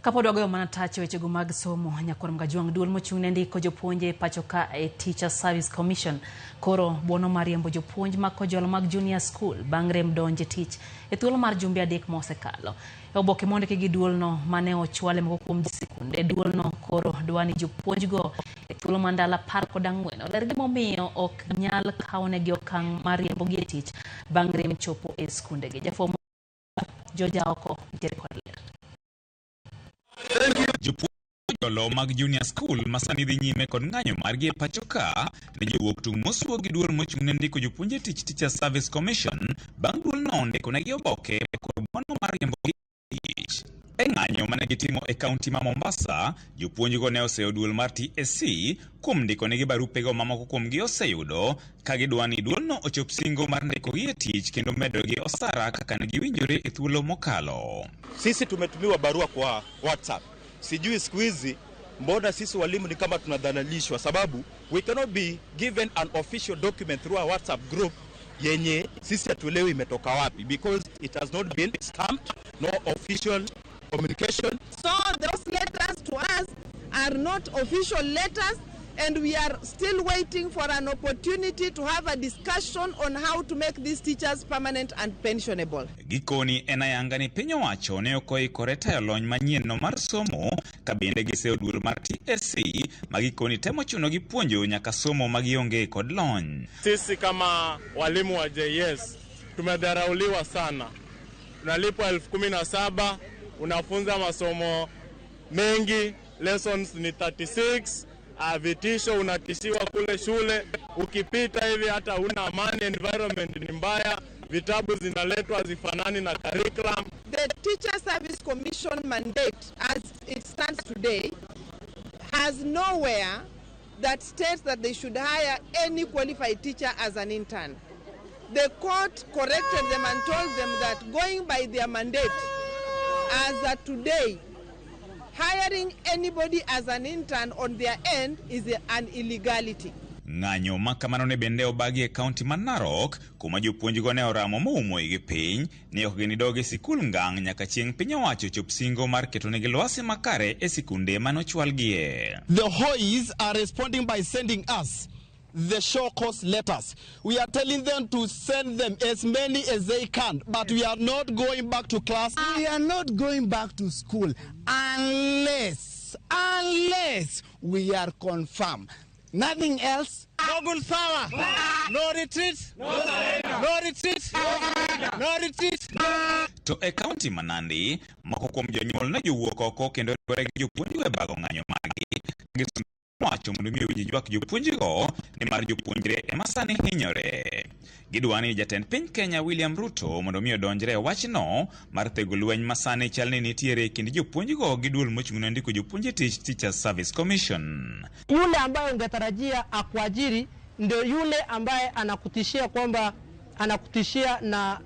Kapod wagoyo mana tach e wechego mag somo, Nyakwar Mgajwang' duol mochung' ne ndiko jopuonje e pacho ka e Teacher Service Commission koro buono mar riembo jopuonj mag kojolo mag junior school bang' rem donjo e tich e thuolo mar jumbe 3 mosekalo. E oboke mondiki gi duolno mane ochwal e moko kuom sikunde, duolno koro dwa ni jopuonjgo e thuolo mar ndalo 14 oler gimomiyo ok nyal kawnegi okang' mar riembogi e tich bang' rem chopo e skundegi. Jafwambo George Aoko nitiere kod ler. Jopuonj mag junior school ma sani dhi nyime kod ng'anyo margi e pacho ka ne jowuok tung' mosuo gi duol mochung' ne ndiko jopuonj e tich Teacher Service Commission bang' duolno ndikonegi oboke kod buono mar riembogi e tich. E ng'anyo mane gitimo e kaunti ma Mombasa, jopuonjgo ne oseyo duol mar TSC kuom ndikonegi barupego ma moko kuomgi oseyudo ka gidwa ni duolno ochop singo mar ndikogi e tich kendo medogi osara kaka ne giwinjore e thuolo mokalo. Sisi tumetumiwa barua kwa WhatsApp. Sijui siku hizi mbona sisi walimu ni kama tunadhalilishwa, sababu we cannot be given an official document through a WhatsApp group yenye sisi hatuelewi imetoka wapi, because it has not been stamped, no official communication. So those letters to us are not official letters, and we are still waiting for an opportunity to have a discussion on how to make these teachers permanent and pensionable. Gikoni en ayanga ni piny owacho ne ok oikore tayo lony manyien no mar somo ka bende giseyo duol mar TSC ma gikoni temo chunogi puonjo nyaka somo ma gionge kod lony. Sisi kama walimu wa JS tumedharauliwa sana. Tunalipwa 17,000, unafunza masomo mengi, lessons ni 36, vitisho unatishiwa kule shule, ukipita hivi hata huna amani, environment ni mbaya, vitabu zinaletwa hazifanani na curriculum. The Teacher Service Commission mandate as it stands today has nowhere that states that they should hire any qualified teacher as an intern. The court corrected them and told them that going by their mandate as of today, hiring anybody as an intern on their end is an illegality. Ng'anyo ma kamano ne bende obagi e kaunti ma Narok kuma jopuonjgo ne oramo moumo igi piny ni ok ginidog e sikul ngang' nyaka chieng' piny owacho chop singo mar ketonegi lwasi makare e sikunde manochwalgie. The HOIs are responding by sending us the show cause letters. We are telling them to send them as many as they can, but we are not going back to class. We are not going back to school unless we are confirmed. Nothing else. No girl power. No retreat. No surrender. No retreat. No retreat. To e kaunti ma Nandi, moko kuom jonyuol ne jowuok oko kendo riwore gi jopuonjgo e bago ng'anyo margi. Gisomo wacho mondo mi owinj ywak jopuonjgo nimar jopuonjre ema sani hinyore. Gidwa ni jatend piny Kenya William Ruto mondo mi odonjre e wachno mar thego lweny ma sani chal ni nitiere e kind jopuonjgo gi duol mochung' ne ndiko jopuonj e tich Teachers Service Commission. Yule ambaye ungetarajia akuajiri ndio yule ambaye anakutishia kwamba anakutishia na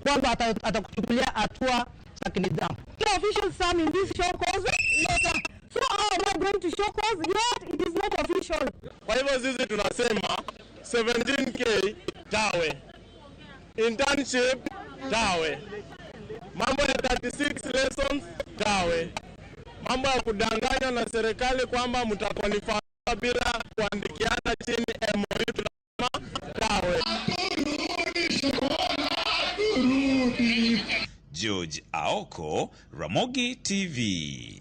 kwamba atakuchukulia hatua za kinidhamu. The official sum in this show cause letter. So how am I going to show cause yet it is not official? Kwa hivyo sisi tunasema 17K tawe, internship tawe, mambo ya 36 lessons tawe, mambo ya kudanganywa na serikali kwamba mtaqualify bila kuandikiana chini MOU tunasema tawe. George Aoko, Ramogi TV.